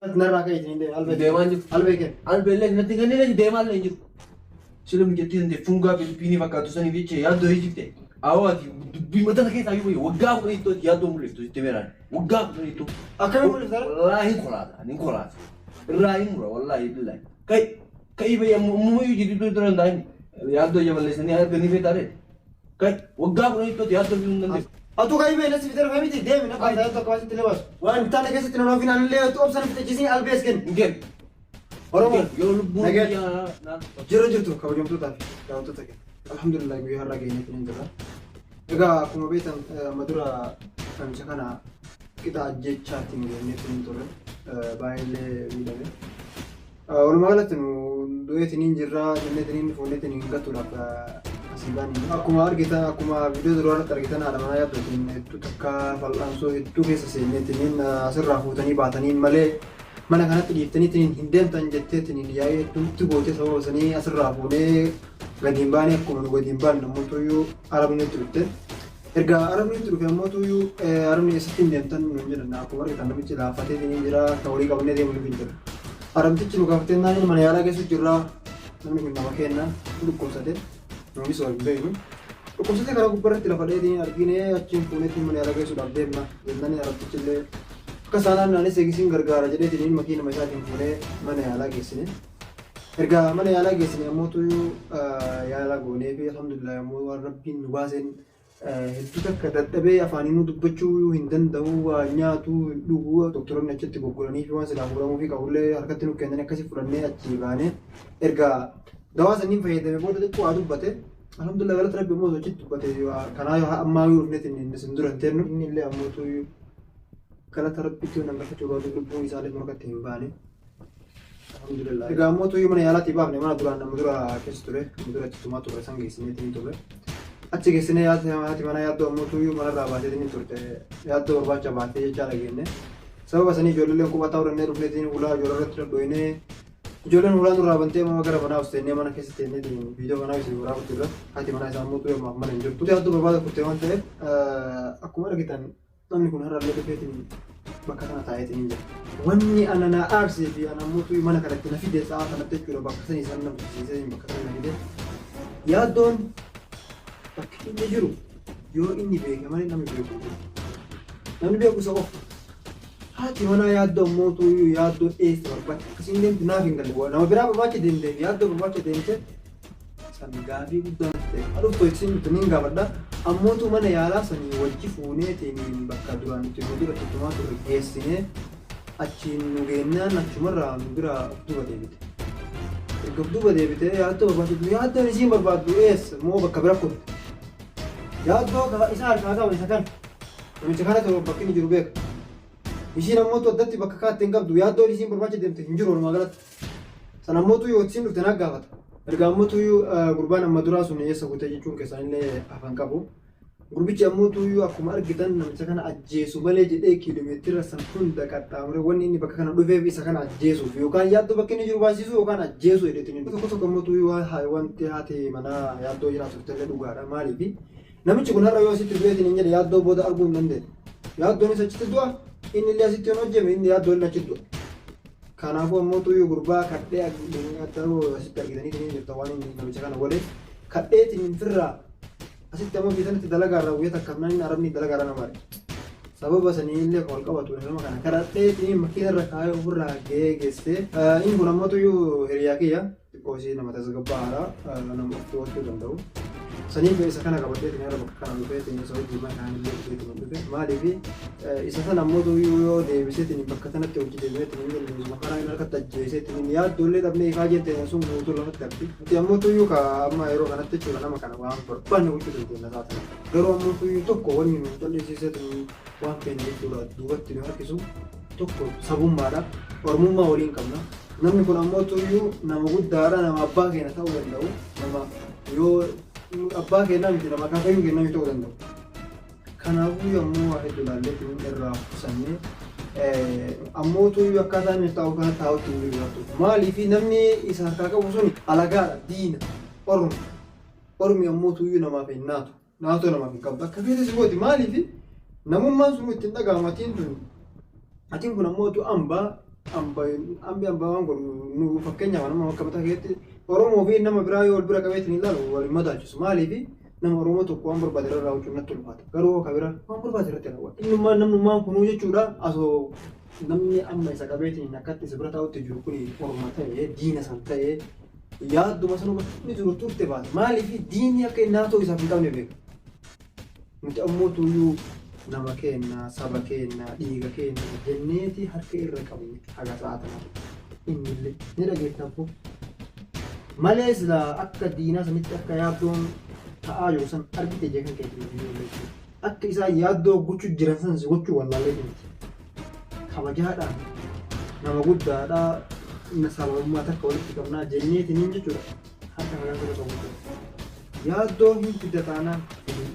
Narraa ka'e ittiin deema albee. Deemaa jiru. Albee kenna. Albeellee natti kennee deemaa illee hin jiru. Sila mijattii dandee fungaa Filipiinii fakkaatu saniif jecha yaaddoo hiikifte. Awwa ati dubbii mataa keessaa iyyuu wayya waggaa 10 tti yaaddoo mul'iftu sitti meeraan. Waggaa 10 tti. Akkamiin mul'ifta? Wallaahi hin kolaata hin kolaata. Irraa hin mura wallaahi billaahi. Kai kai bayya ammumayyuu jidduu dura hin taa'in. Yaaddoo jaballeessanii arganii feetaare. Kai waggaa 10 tti yaaddoo fiduu hin dandeessu. Atuu ka'ii bee nasi fitee miti deemi na baasa tokko asitti lebaas. Waan hin taane keessatti na ofiin anillee obsan fixachiisin albees kenni. Hin kennu. Oromoo Yoo lubbuun Nagaa. biyyaa Jira jirtu kabajamtootaa fi daawwattoota keenya. Alhamdulillah guyyaa har'aa geenyeetiin hin jirra. Egaa akkuma beektan amma dura namicha kana qixa ajjeechaatiin geenyeetiin hin turre. Baay'eellee miidhame. Walumaa galatti nu du'eetiin hin jirra jenneetiin hin fuuneetiin hin gatuudhaaf asii baane. Akkuma argitan akkuma viidiyoo duraa irratti argitan haadha manaa yaaddootiin hedduu takka fal'aansoo hedduu keessa seenneetiin asirraa fuutanii baataniin malee mana kanatti dhiiftaniitiin hin deemtan jetteetiin yaa'ii hedduutti gootee sababa sanii asirraa fuunee gadi hin baane akkuma nu gadi hin baane namoota arabni nutti dhufte. Erga arabni nutti dhufe ammoo tuyyuu arabni eessatti hin deemtan nuun jedhan akkuma argitan namichi laaffatee ni jira akka horii qabannee deemu hin jira. Arabtichi nu gaafatee naan mana yaalaa geessu jirra namni kun nama kenna dhukkubsate nuunis wal hin beeknu. Dhukkubsatee karaa gubbaarratti lafa dheedhiin argine achiin fuuneetiin mana yaalaa geessuudhaaf deemna jennaan arabtichi illee akka isaanaan naanis eegisiin gargaara jedheetiin makiinuma isaatiin fuunee mana yaalaa geessine. Erga mana yaalaa geessine ammoo tuyyuu yaala goonee fi alhamdulillah ammoo waan rabbiin nu baaseen hedduu takka dadhabee afaaninuu dubbachuu hin danda'u waa nyaatu hin dhugu doktoroonni achitti goggoranii fi waan silaa fuudhamuu fi qabullee harkatti nu kennanii akkasii fudhannee achii baanee erga dawaa sanniin fayyadame booda xiqqoo waa dubbate alhamdulillah galata rabbi ammoo achitti dubbate kanaa yoo ammaa yoo dhufneetiin inni sin dura hin teennu inni illee ammoo tuyyuu galata rabbitti yoo nan galfachuu baatu lubbuun isaallee morkatti hin baane. Alhamdulillah. Egaa ammoo tuyyuu mana yaalaatii baafne mana duraan nama dura keessa ture nama dura itti tumaa turre san geessineetiin turre. Achi geessinee haati mana yaaddoo ammoo tuyyuu manarraa baateetiin turte yaaddoo barbaacha baatee jechaa dhageenye. Sababa sanii ijoolleen kophaa ta'uu danda'e dhufneetiin ulaa ijoollee irratti dhodhoinee ijoolleen ulaa nurraa bantee amma gara manaa teennee mana keessa teenneetiin viidiyoo kanaa isin waraabu jirra. Haati manaa isaa ammoo tuyyuu ammaaf mana hin jirtu. Yaaddoo barbaada kuttee waan ta'eef akkuma argitan namni kun har'allee dhufeetiin bakka kana taa'eetiin hin jira. Wanni ana na aarsee fi ana ammoo mana kanatti na fide sa'a kanatti jechuudha bakka sanii isaan na fidsiisee bakka sana na fide. Yaaddoon bakki inni jiru yoo inni beeke malee namni beeku hin jiru. Namni beeku isa qofa. Haati manaa yaaddoo ammoo tuyyuu yaaddoo eessa barbaacha akkasiin deemtu naaf hin galle. Nama biraa barbaacha deemtee yaaddoo barbaacha deemtee san gaafii guddaa natti ta'e. Adhuftu isin dhuftu niin gaafadha. Ammootu mana yaalaa sanii wajji fuuneetiin bakka duraan itti nu dura tuttumaa turre geessinee achiin nu geennaan achumarraa nu bira of duuba deebite. Erga of duuba deebite yaaddoo barbaachiftu yaaddoon isiin barbaaddu eessa moo bakka bira kutte. Yaaddoo isa harkaa qaba isa kana. Namicha kana ta'u bakki inni jiru beeka. Isiin ammoo addatti bakka kaatte hin qabdu yaaddoon isiin barbaacha deemte hin jiru walumaa galatti. Sana ammoo yoo isiin dhufte na gaafata. Erga ammoo tuyyuu gurbaan amma duraa sun eessa kutee jechuun keessanillee afaan qabu. Gurbichi ammoo tuyyuu akkuma argitan namicha kana ajjeesu malee jedhee kiiloomeetira san hunda qaxxaamure wanni inni bakka kana dhufeef isa kana ajjeesuuf yookaan yaaddoo bakka inni jiru baasisuu yookaan ajjeesuu jedheetiin. Tokko tokko ammoo tuyyuu wanti haati manaa yaaddoo jiraatu illee dhugaadha maaliifi namichi kun har'a yoo asitti du'eetiin hin jedhe yaaddoo booda arguu hin dandeenye. Yaaddoonis achitti du'a inni illee asitti yoo hojjeme inni yaaddoo inni achitti du'a. Kanaafuu ammoo tuyyuu gurbaa kadhee asitti argitanii hin jirta waan inni namicha kana godhe kadheetiin hin firraa asitti ammoo biisanatti dalagaa irraa guyyaa takka namni arabni dalagaa irra nama arge. Sababa sanii illee wal qabatu nama kana kadhadheetiin makiina irra kaayee ofirraa gahee geessee inni kun ammoo tuyyuu hiriyaa kiyya xiqqoo ishee nama tasgabbaa'aadha nama of to'achuu danda'u. Saniif isa kana qabadheetiin gara bakka kana dhufeetiin isa hojii mana kana illee dhufeetiin dhufe maaliif isa sana ammoo tuyyuu yoo deebiseetiin bakka sanatti hojii deebiseetiin hin jenne isuma karaa inni harkatti ajjeeseetiin yaaddollee dhabnee ifaa jetteen sun guutuu lafatti hafti. Nuti ammoo tuyyuu ka amma yeroo kanatti jechuudha nama kana waan barbaanne gochuu dandeenya isaa sana. Garuu ammoo tuyyuu tokko wanni nu cal'isiiseetiin waan feene jechuudha duubatti nu harkisu tokko sabummaadha. Oromummaa waliin qabna. Namni kun ammoo tuyyuu nama guddaadha nama abbaa keenya ta'uu danda'u nama yoo abbaa keenyaa miti nama akaakayyuu keenyaa ta'uu danda'u. Kanaafuu yommuu waa hedduu ilaalleetiin irraa qusannee ammoo tuyyuu akkaataa inni taa'u kana taa'utti hin jiru yaaddu. Maaliif namni isa harkaa qabu sun alagaadha diina orma. Ormi ammoo tuyyuu namaaf hin naatu. Naatoo namaaf hin qabdu. Akka feete si gooti maaliif namummaan sun ittiin dhaga'amu atiin tun atiin kun ammoo tu ambaa Ambi ambaa waan godhu nu fakkeenyaaf nama akka mataa keetti Oromoo fi nama biraa yoo wal bira qabeetiin ilaalu wal hin madaalchisu. Maaliif nama Oromoo tokko waan barbaade irra raawwachuun natti ulfaata. Garuu akka biraa waan barbaade irratti raawwata. Innummaan namnummaan kunuu jechuudha asoo namni amma isa qabeetiin akkatti isa bira taa'utti jiru kun orma ta'ee diina san ta'ee yaadduma sanuma inni jiru turte baata. Maaliif diinni akka inni naatoo isaaf hin qabne beeka. Nuti ammoo tuyyuu nama keenya, saba keenya, dhiiga keenya jenneeti harka irra qabne haga sa'a tanaa. Innillee ni dhageetta abboo. Malee silaa akka diinaa sanitti akka yaaddoon ta'aa jiru san argite jee kan keetti nuti hin jechuudha. Akka isaan yaaddoo gochuu jiran san si gochuu wallaallee miti. Kabajaadhaan nama guddaadhaa sababummaa takka walitti qabnaa jenneetiniin jechuudha. Harka nagaa irra qabu jechuudha. Yaaddoo hin fidda taanaan fiduu.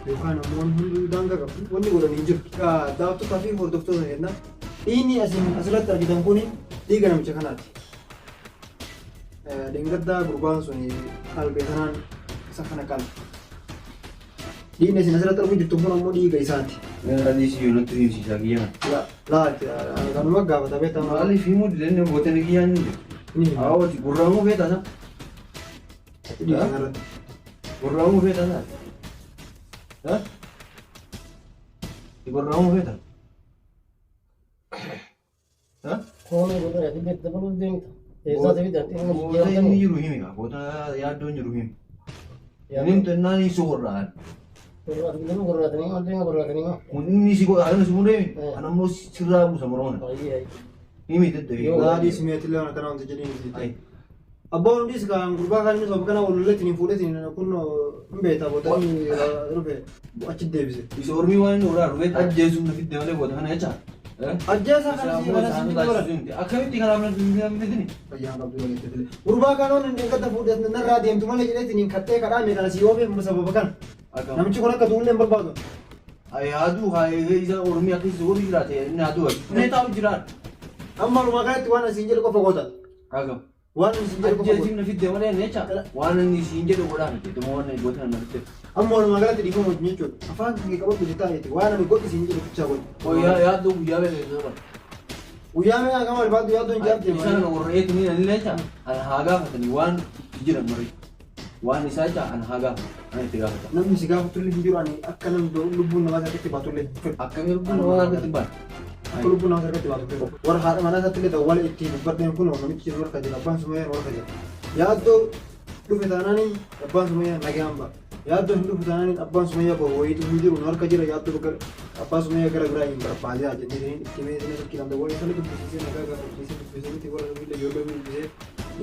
Yookaan ammoo wanni hunduu daangaa qabdi. Wanni godhan hin jiru. Daawwattoota fi hordoftoota keenya dhiigni asin asirratti argitan kun dhiiga namicha kanaati. Dheengaddaa gurbaan sun qalbee kanaan isa kana qala. Dhiigni isin asirratti arguu jirtu kun ammoo dhiiga isaati. Adii si yoo natti himsiisaa kiyya kana. Laati kanuma gaafata beektaa. Maaliif himuu didanii gootanii kiyyaan hin jiru? Ni hima. Haawwati gurraamuu feetaa sana? Dhiiga kanarratti. Gurraamuu feetaa sana? Ha? Gurraamuu feetaa? Ha? Koomee godhan ati beekta dabaluu deemta. Eessaati fidan? Goota inni jiru himi kaa. Goota yaaddoon jiru himi. Inni himtannaan si gorra'an. Gorraatanii gorraatanii maal deema gorraatanii moo? Kun inni si godha si muree Eh. kan ammoo sirraa buusa morma. Baay'ee ayi. Himi daddabe. Yoo. Laadii simeetillee waan akkanaa wanti jedhanii miti. Ayi. Abbaan hundis kan gurbaa kan inni sababa kana wal lolleetiin fuudheetiin kun hin beektaa booda inni dhufe achi deebise. Isa ormii waan inni oolaa dhufee ajjeesuun na fidde malee goota kana jecha. Ajjeesaa kana si kana si fidde bara. Akkamitti kanaaf na fidini? Fayyaan qabdu walitti fide. Gurbaa kan oon inni gadda fuudhee narraa deemtu malee jedheetiin kattee kadhaa mee kana si oofee sababa kana. Namichi kun akka duullee hin barbaadu. Haaduu haa isa ormii akka isa godhu jiraate inni haaduu. Inni taa'u jiraata. Amma walumaa galatti waan asiin jedhu qofa goota. Akkam. Waan asiin jedhu qofa goota. Ajjeesuun na fidde malee jecha waan inni siin jedhu godhaa miti. Duma waan inni goota na fidde. Amma walumaa galatti dhiifama wajjin jechuudha. Afaan kee qabadhu jetaa jetti waan ani godhi siin jedhu bichaa godhi. Yaaddoo guyyaa beekaa Guyyaa meeqa kama barbaadu yaaddoon jaartee Isaan warreetu ni illee jecha ana haa gaafatanii waan itti jiran marii. Waan isaa jecha ana haa gaafatan. Ana itti gaafatan. Namni si gaafatullee hin jiru ani akka namni lubbuun namaa harkatti baatullee hin fedhu. Akkamiin lubbuun namaa harkatti baata? Akka lubbuun namaa harkatti baatu fedhu. Warra haadha manaa isaatti illee dawwala ittiin dubbadheen kun namichi jiru harka jira abbaan sumayyaa harka jira. Yaaddoo dhufe taanaaniin abbaan sumayyaa nagaan ba'a. Yaaddoo hin dhufu taanaaniin abbaan sumayyaa boru wayiitu hin jiru nu harka jira yaaddoo bakka abbaa sumayyaa gara biraa hin barbaadaa jennee itti mee silkiidhaan dawwalee sana dubbisiisee nagaa gaafachiisee dubbisee warra illee ijoollee dubbisee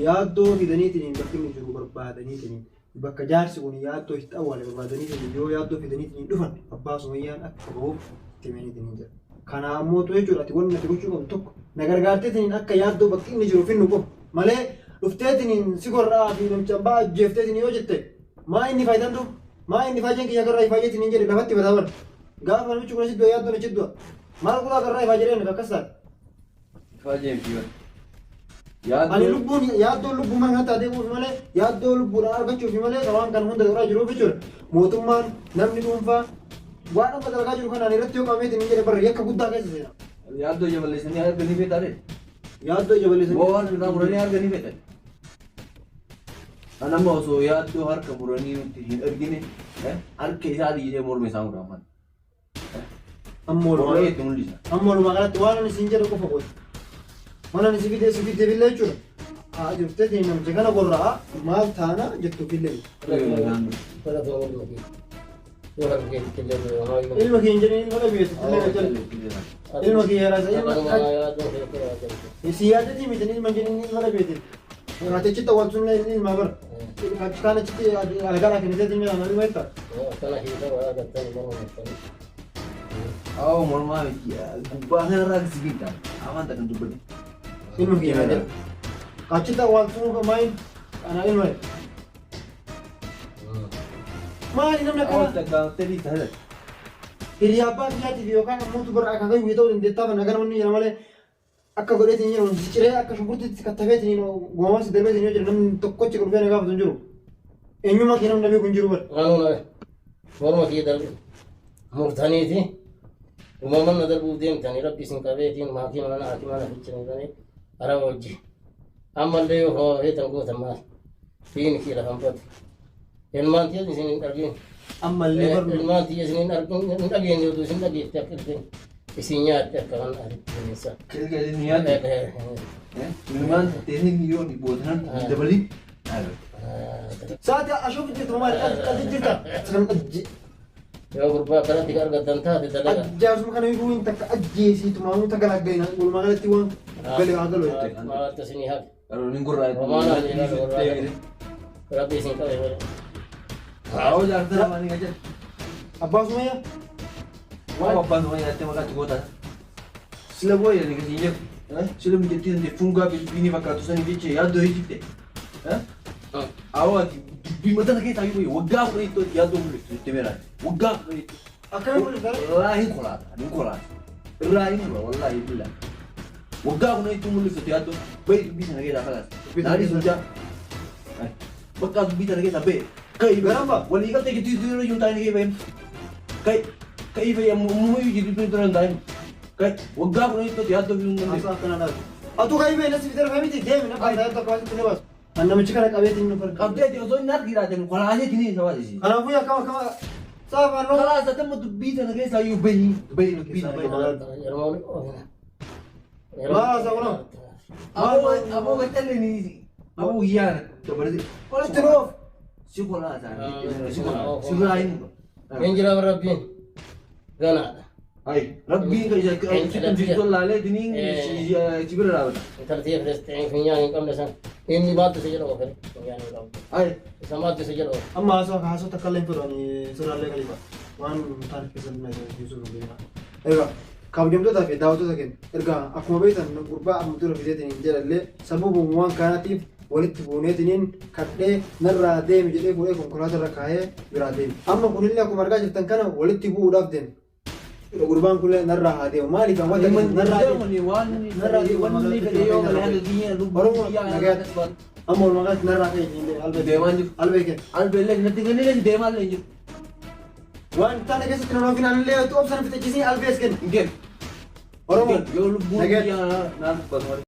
yaaddoo fidaniitiin bakki inni jiru barbaadaniitiin bakka jaarsi kun yaaddoo itti awwaale barbaadaniitiin yoo yaaddoo fidaniitiin dhufan abbaa sumayyaan akka bahuuf itti himaniitiin jira. Kana ammoo jechuudha ati wanni ati gochuu qabdu tokko na gargaarteetiin akka yaaddoo bakki inni jiru finnu qofa malee dhufteetiin si gorraa fi namicha abbaa ajjeefteetiin yoo jette maa inni faayidaan dhufu maa inni faajeen kiyya garraa ifaajeetiin hin jedhe lafatti bataa bara gaafa namichi kun asitti du'a yaaddoon achitti du'a maal kulaa garraa ifaajee akkas taate. Ifaajee miti bara. Ani lubbuun yaaddoon lubbuu mana kanatti adeemuuf malee yaaddoo lubbuudhaan argachuuf malee waan kana hunda dalagaa jiruuf jechuudha. Mootummaan namni dhuunfaa waan amma dalagaa jiru kanaan irratti yoo qabameetiin hin jedhe barra yakka guddaa keessa seena. Yaaddoo jaballeessanii arganii feetaa dee? Yaaddoo jaballeessanii. Waan irraa muranii arganii feetan. Kan amma osoo yaaddoo harka muranii nutti hin argine harka isaa dhiisee morma isaa muraman. Amma Morma walumaa itti mul'isa. amma walumaa galatti waan ani siin jedhu qofa godhi. Waan ani si fidee si fidee billee jechuudha. Haa jirtee namicha kana gorra'a maal taana jettu billee. Ilma keenya jedhanii ilma dhabeessu illee ilma kiyya raasa ilma si yaadatii miti ilma jedhanii ilma dhabeeti. Ati awwaalchuun illee ilma bara. Kaan achitti alagaa kennitee ilma ilma jetta. Awwa mormaa miti gubbaa kanarraa akkasii beektaa afaan takkan dubbate. Ilma kiyya jedha. Achitti awwaalchuun maayin ana ilma. Maali namni Awwa akkana takka ta'e taate. hiriyaa abbaa kiyyaatiif yookaan ammoo bara akaakayyuu ta'uu dandeettaa kan agana wanni jira malee akka godheetiin jiru si ciree akka shunkurtiitti kattafeetiin goomaa si darbeetiin yoo jira namni tokkochi dhufee na gaafatu hin jiru. Eenyummaa kee namni beeku hin jiru bara. Morma kiyya darbe murtaniiti Uumaman na darbuuf deemtanii rabbi isin qabeetiin maatii mana haati mana fichanii araba hojii. Ammallee yoo hoo feetan gootan maal? Fiini kii lafan badu. Ilmaan tiyya isin hin argin. Ammallee barnu. Ilmaan tiyya isin hin argin hin dhageenye utuu isin dhageefte akka ilfin isin nyaatte akka kan asitti bineensa. Kilgale ni yaadde. Ilmaan teessee yoo boodanan hin dabalin. Saati ashuuf jirtu maal qalti jirta? Sanan ajje. Yoo gurbaa akkanatti ka argattan taate dalagaa. Ajjaarsuma kana iyyuu hin takka ajjeesiitu maamuu takka laggaina walumaa galatti waan galee haa galu jette. Maaltu isinii hafe? Garuu ni gurraa. Homaan hafe rabbi isin qabe malee. Awoo jaarsa lamaanii kan jedhu. Abbaa Sumayyaa. Waan abbaan sumayyaa jettee maqaa itti gootaa. Sila booyya ni gadi jedhu. Sila mijattii dandee fungaa bilbiinii fakkaatu sanii jecha yaaddoo hiikte. Awoo ati dubbii mataa keessaa yoo waggaa kudha ittoo yaaddoo mul'iftu jettee meeraa. Waggaa kudha ittoo. Akkana mul'ifta. Wallaahi hin koraata, hin koraata. Irraa hin mura, wallaahi billaahi. Waggaa kudha ittoo mul'iftu yaaddoo. Bayi dubbii sana keessaa kalaas. Naadii sun jaa. Bakka dubbii sana keessaa bayi. Kai Garamba. walii galtee jidduu jiru iyyuu taa'anii kee bayin. Kai kai bayi ammumayyuu jidduu jiru hin taa'in. Kai waggaa kudha ittoo yaaddoo fi hin dandeessu. Haasaa akkana laatu. Atuu kayi bee nasi fidee miti deemi na baasaa tokko asitti na baasu. An namichi kana qabeetiin nu farqa. Qabdee osoo inni harki jiraate kolaasee tinii isa baasisi. Kanaafuu akkam akkam saafaan noo. Kalaas atamma dubbii sana keessaa iyyuu bayi bayi dubbii sana bayi. Yeroo oofina. Maal haasaa kunoo? Aboo aboo gachalee ni aboo guyyaa dabalatee. Walitti nuuf. Si kolaasaa si kolaasaa sirraa hin mura. Hin jira rabbiin ganaadha. Ay rabbiin kan isa sitti tolaalee tiniin si bira dhaabata. Intalti Filistiin funyaan hin qabne san inni maaltu isa jedha oofere funyaan hin qabne. Ay Isa maaltu isa jedha oofere. Amma haasaa haasoo takka illee hin fedhu ani sirraallee qalifa. Waan taane keessatti na jechuun hin beekna. Egaa kabajamtootaa fi daawwattoota keenya ergaa akkuma beektan gurbaa amma dura fideetiin hin jedhallee sababuma waan kanaatiif walitti buuneetiniin kadhee narraa deemi jedhee fuudhee konkolaataa irra kaayee biraa deemi. Amma kunillee akkuma argaa jirtan kana walitti bu'uudhaaf deema. Gurbaan kunillee narraa haa deemu. Maaliif amma narraa deemu? waan wanni fedhe yoo kana haga kiyya lubbuu Oromoo kiyyaa nagaatti. Amma walumaa galatti narraa ka'e hin deemu. Albee Deemaa jiru. Albee kenna. Albeellee natti kennee deemaa illee hin jiru. Waan taane keessatti nama finaallee obsan fixachiisanii albees kenna. Hin kennu. Oromoo Yoo lubbuun nagaatti. kiyyaa naaf dubbatu malee.